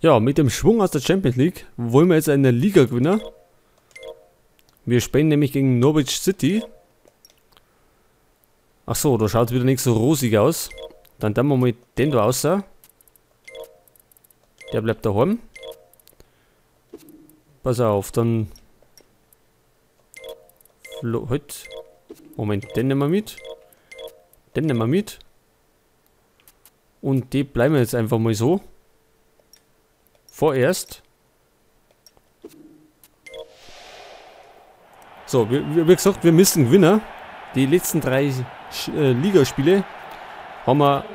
Ja, mit dem Schwung aus der Champions League wollen wir jetzt einen Liga gewinnen. Wir spielen nämlich gegen Norwich City. Ach so, da schaut es wieder nicht so rosig aus. Dann tun wir mal den da raus. Der bleibt daheim. Pass auf, dann... Halt. Moment, den nehmen wir mit. Den nehmen wir mit. Und die bleiben jetzt einfach mal so. Vorerst. So, wie gesagt, wir müssen gewinnen. Die letzten 3 Ligaspiele haben wir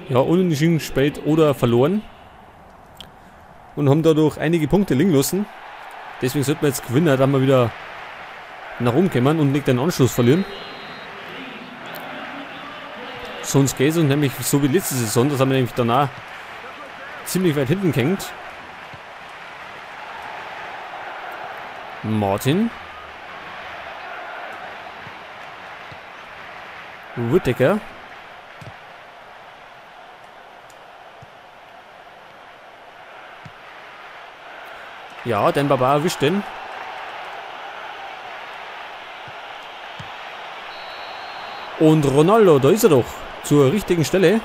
ja unentschieden gespielt oder verloren. Und haben dadurch einige Punkte liegen lassen. Deswegen sollten wir jetzt gewinnen, dass wir wieder nach oben kommen und nicht den Anschluss verlieren. Sonst geht es uns nämlich so wie letzte Saison, das haben wir nämlich danach ziemlich weit hinten gehängt. Martin. Whittaker. Ja, den Baba erwischt den. Und Ronaldo, da ist er doch. Zur richtigen Stelle.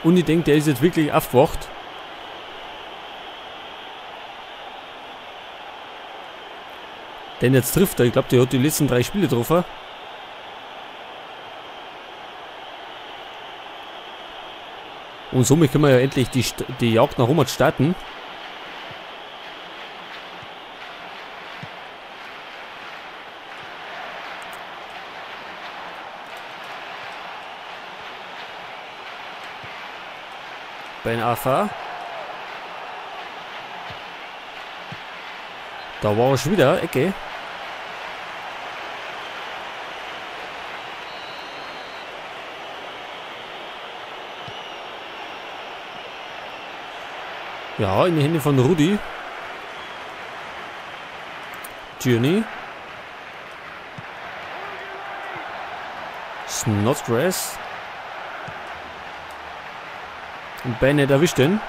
Und ich denke, der ist jetzt wirklich aufgewacht. Denn jetzt trifft er. Ich glaube, der hat die letzten 3 Spiele getroffen. Und somit können wir ja endlich die Jagd nach Roma starten. Ben Arfa. Da war er schon wieder, Ecke. Ja, in die Hände von Rudi. Tierney. Snodgrass. Und Bennett erwischt den.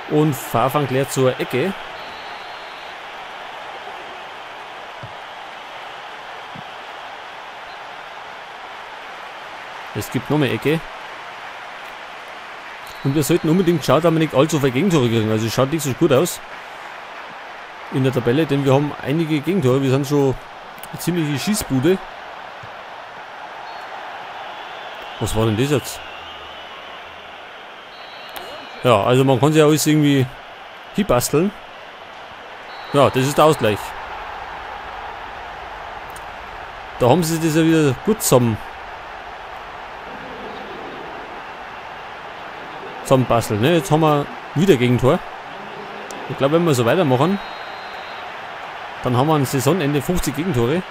Und Farfan klärt zur Ecke. Es gibt noch mehr Ecke. Und wir sollten unbedingt schauen, dass wir nicht allzu viele Gegentore kriegen. Also es schaut nicht so gut aus in der Tabelle, denn wir haben einige Gegentore. Wir sind schon eine ziemliche Schießbude. Was war denn das jetzt? Ja, also man kann sich ja alles irgendwie hinbasteln. Ja, das ist der Ausgleich. Da haben sie das ja wieder gut zusammenbasteln, ne? Jetzt haben wir wieder Gegentor. Ich glaube, wenn wir so weitermachen, dann haben wir am Saisonende 50 Gegentore.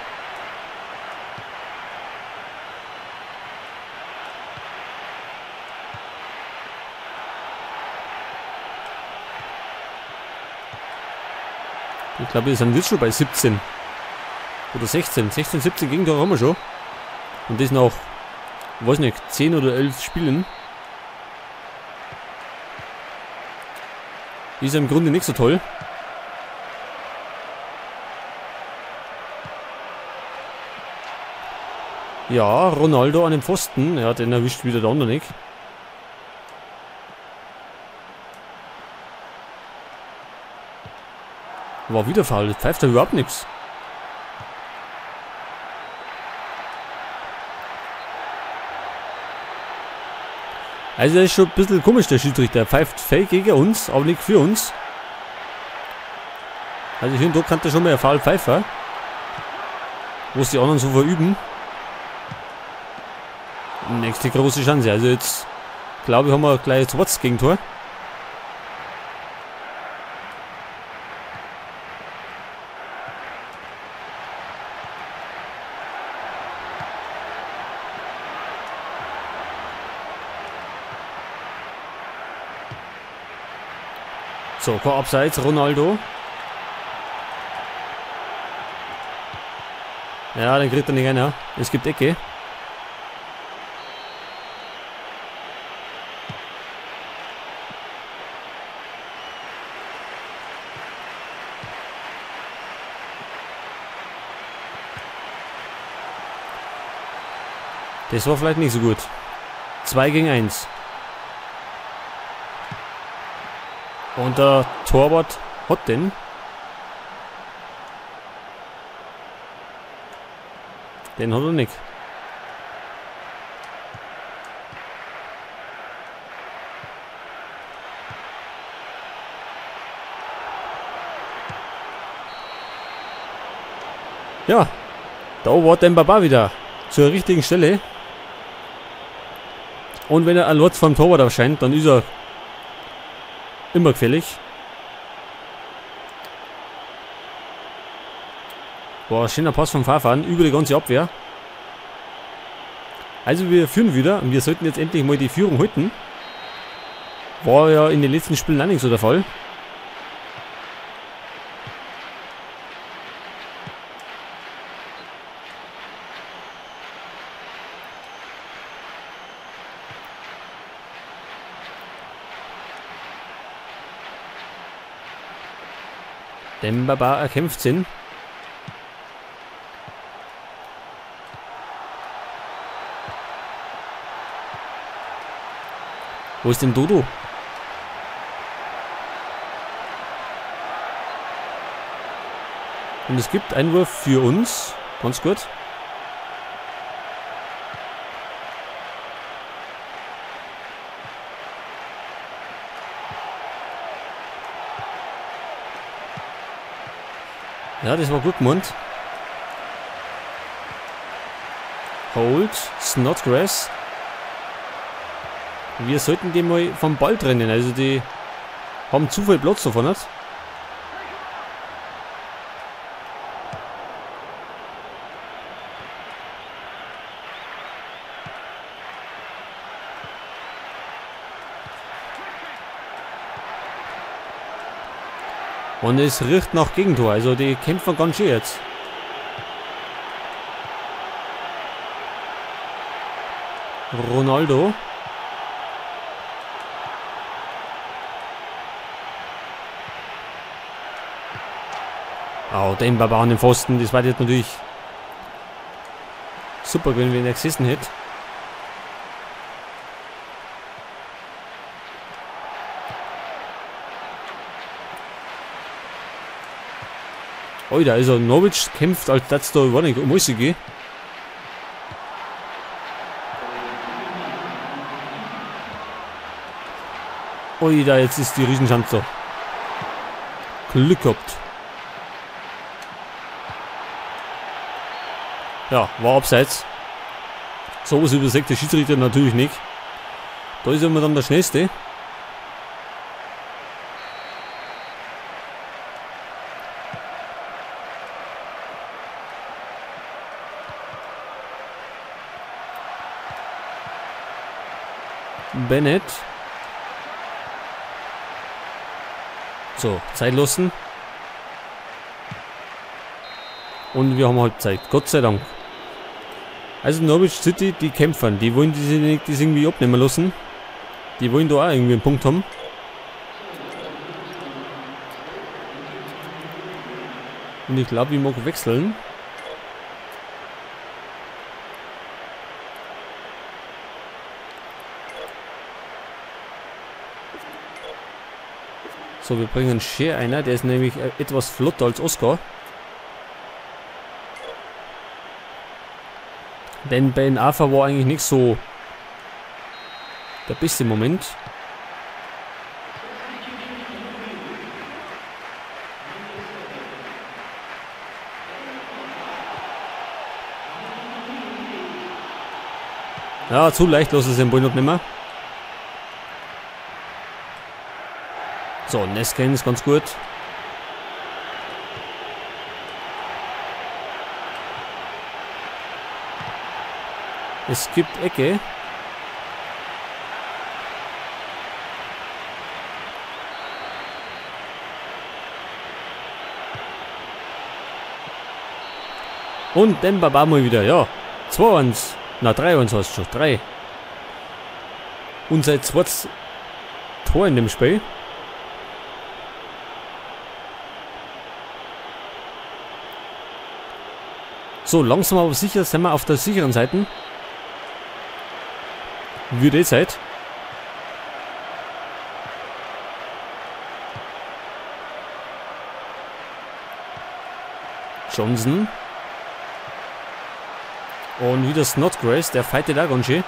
Ich glaube, wir sind jetzt schon bei 17. Oder 16. 16, 17 Gegentore haben wir schon. Und das nach, weiß nicht, 10 oder 11 Spielen. Ist ja im Grunde nicht so toll. Ja, Ronaldo an dem Pfosten. Ja, den erwischt wieder der andere nicht. War wieder faul. Pfeift er überhaupt nichts. Also das ist schon ein bisschen komisch, der Schiedsrichter. Er pfeift fake gegen uns, aber nicht für uns. Also hier und da kann der schon mal ein Foul pfeifen. Wo es die anderen so verüben. Nächste große Chance. Also jetzt, glaube ich, haben wir gleich das Gegentor. So, kein Abseits, Ronaldo. Ja, den kriegt er nicht einer. Es gibt Ecke. Das war vielleicht nicht so gut. 2 gegen 1. Und der Torwart hat den. Den hat er nicht. Ja, da war Demba Ba wieder zur richtigen Stelle. Und wenn er ein vom Torwart erscheint, dann ist er immer gefährlich. Boah, schöner Pass vom Farfan über die ganze Abwehr. Also wir führen wieder und wir sollten jetzt endlich mal die Führung halten. War ja in den letzten Spielen auch nicht so der Fall. Demba Ba erkämpft sind. Wo ist denn Dodo? Und es gibt Einwurf für uns. Ganz gut. Ja, das war gut gemeint. Holt, Snodgrass. Wir sollten die mal vom Ball trennen. Also die haben zu viel Platz davon, nicht? Und es riecht nach Gegentor. Also die kämpfen ganz schön jetzt. Ronaldo. Oh, Demba Ba an den Pfosten. Das war jetzt natürlich super, wenn wir ihn gesessen hätten. Alter, also Norwich kämpft, als das da überhaupt nicht um alles geht. Alter, jetzt ist die Riesenchance da. Glück gehabt. Ja, war abseits. Sowas übersieht der Schiedsrichter natürlich nicht. Da ist er immer dann der Schnellste. Bennett. So, Zeit lassen. Und wir haben Halbzeit. Gott sei Dank. Also Norwich City, die kämpfen. Die wollen diese, das irgendwie abnehmen lassen. Die wollen da auch irgendwie einen Punkt haben. Und ich glaube, ich mag wechseln. So, wir bringen Scher einer, der ist nämlich etwas flotter als Oscar. Denn Ben Arfa war eigentlich nicht so der beste Moment. Ja, zu leicht los ist den Ball noch nicht mehr. So, Nesken ist ganz gut. Es gibt Ecke. Und Demba Ba mal wieder, ja. 2-1. Na, 3-1 heißt schon. 3. Und sein zweites Tor in dem Spiel. So, langsam aber sicher sind wir auf der sicheren Seite. Wird eh Zeit. Johnson. Und wieder Snodgrass, der fightet auch ganz schön.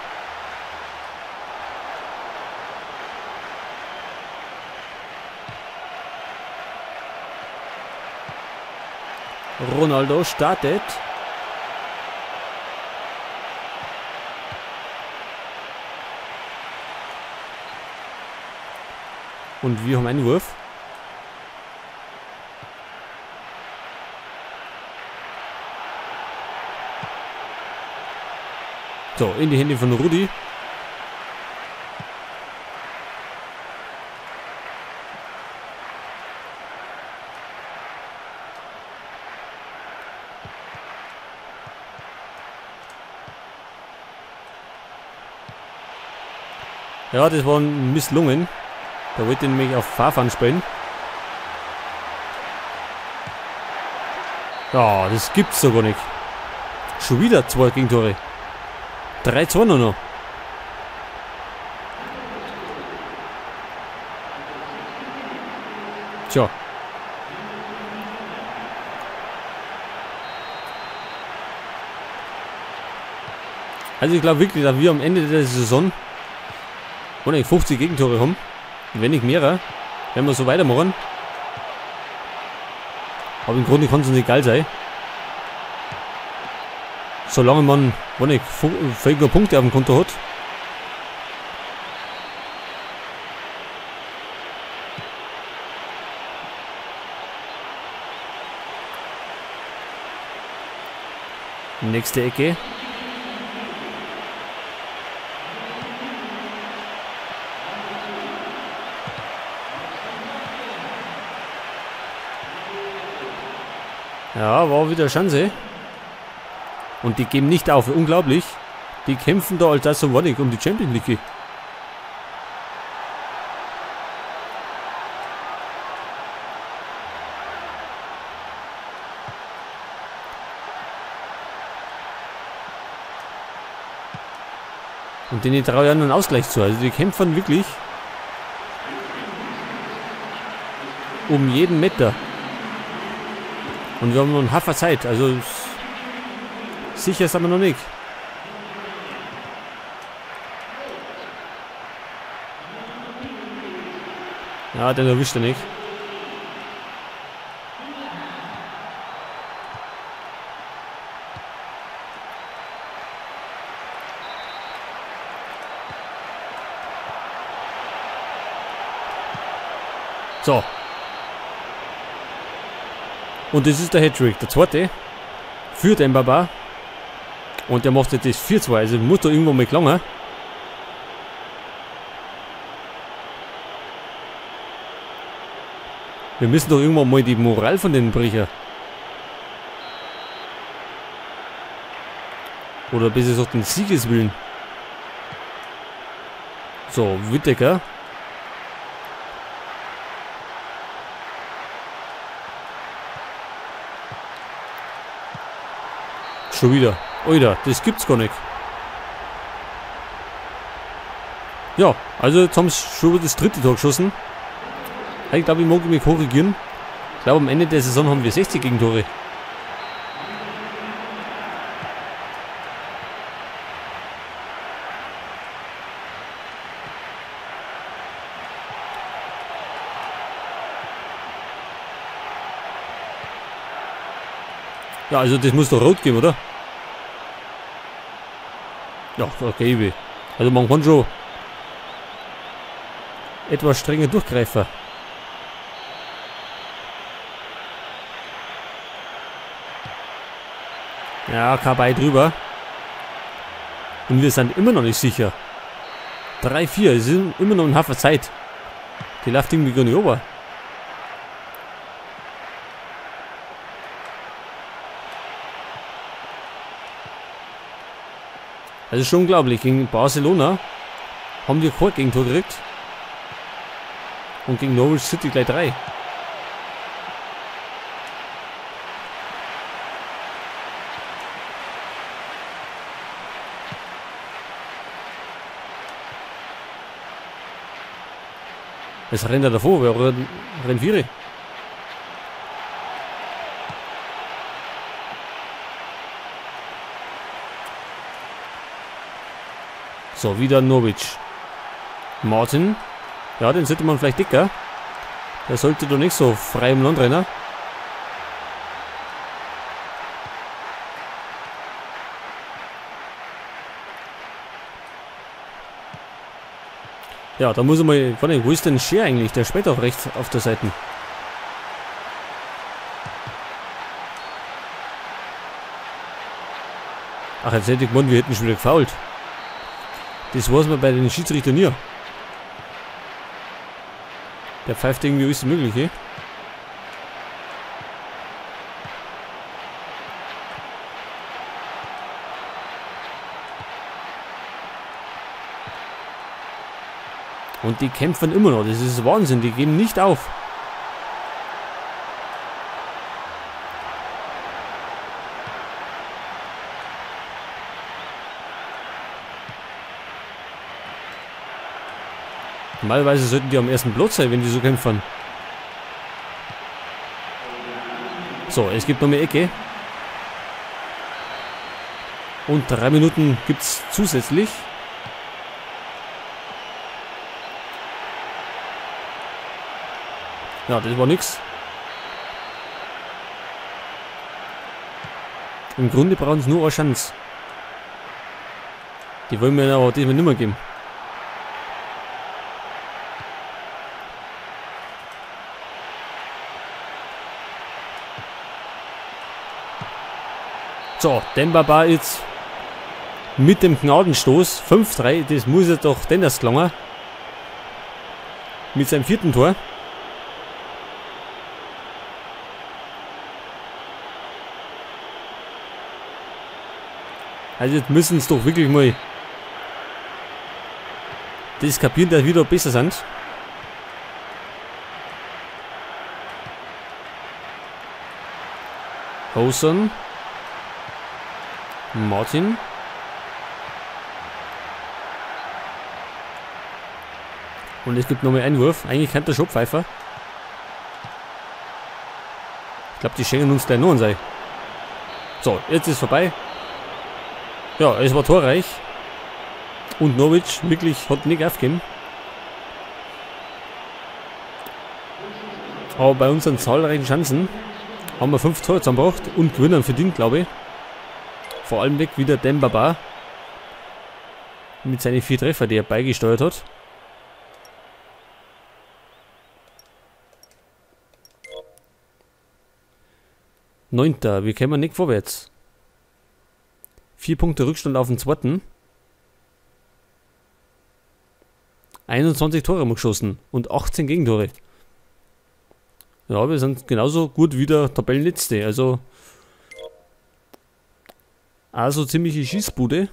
Ronaldo startet. Und wir haben einen Wurf. So, in die Hände von Rudi. Ja, das war misslungen. Da wollte ich nämlich auf Farfan spielen. Ja, das gibt's doch gar nicht. Schon wieder 2 Gegentore. 3-2 nur noch. Tja. Also ich glaube wirklich, dass wir am Ende der Saison 50 Gegentore haben. Wenn nicht mehrere. Wenn wir so weitermachen. Aber im Grunde kann es uns egal sein. Solange man 5 Punkte auf dem Konto hat. Nächste Ecke. Ja, war wieder Chance. Und die geben nicht auf. Unglaublich. Die kämpfen da als das so um die Champions League. Und denen traue ich einen Ausgleich zu. Also die kämpfen wirklich um jeden Meter. Und wir haben noch einen Haufen Zeit. Also sicher sind wir noch nicht. Ja, den erwischt er nicht. So. Und das ist der Hattrick, der zweite. Für den Baba. Und der macht jetzt das 4-2, also muss da irgendwo mal gelangen. Wir müssen doch irgendwann mal die Moral von den Brecher. Oder besser gesagt den Siegeswillen. So, Whittaker. Schon wieder. Oida, das gibt's gar nicht. Ja, also jetzt haben sie schon wieder das dritte Tor geschossen. Ich glaube, ich mag mich korrigieren. Ich glaube, am Ende der Saison haben wir 60 Gegentore. Ja, also das muss doch rot geben, oder? Ja, okay. Also man kann schon etwas strenger durchgreifen. Ja, Kabay drüber. Und wir sind immer noch nicht sicher. 3-4, es ist immer noch ein Haufen Zeit. Die läuft irgendwie gar nicht over. Also schon unglaublich, gegen Barcelona haben wir kein Gegentor gekriegt. Und gegen Norwich City gleich 3. Es rennt er davor, wer rennt Viere? So, wieder Norwich. Martin. Ja, den sollte man vielleicht dicker. Der sollte doch nicht so frei im Land rennen. Ja, da muss ich mal... Warte, wo ist denn Scher eigentlich? Der spielt auch rechts auf der Seite. Ach, jetzt hätte ich gemeint, wir hätten schon wieder gefoult. Das weiß man bei den Schiedsrichtern nie. Der pfeift irgendwie alles Mögliche. Und die kämpfen immer noch. Das ist Wahnsinn. Die geben nicht auf. Normalerweise sollten die am ersten Platz sein, wenn die so kämpfen. So, es gibt noch mehr Ecke. Und 3 Minuten gibt es zusätzlich. Ja, das war nix. Im Grunde brauchen sie nur eine Chance. Die wollen wir aber diesmal nicht mehr geben. So, Demba Ba jetzt mit dem Gnadenstoß. 5-3, das muss ja doch Dennis gelangen. Mit seinem vierten Tor. Also jetzt müssen es doch wirklich mal das kapieren, dass wir da besser sind. Hosen. Martin. Und es gibt nochmal Einwurf. Eigentlich kennt der schon Pfeifer. Ich glaube, die schenken uns gleich noch einen Sei. So, jetzt ist vorbei. Ja, es war torreich. Und Norwich wirklich hat nicht aufgegeben. Aber bei unseren zahlreichen Chancen haben wir 5 Tore zusammengebracht und Gewinnern verdient, glaube ich. Vor allem weg wieder Demba Ba mit seinen 4 Treffer, die er beigesteuert hat. Neunter, wir kommen nicht vorwärts. 4 Punkte Rückstand auf den zweiten. 21 Tore haben wir geschossen und 18 Gegentore. Ja, wir sind genauso gut wie der Tabellenletzte. Also ziemliche Schießbude.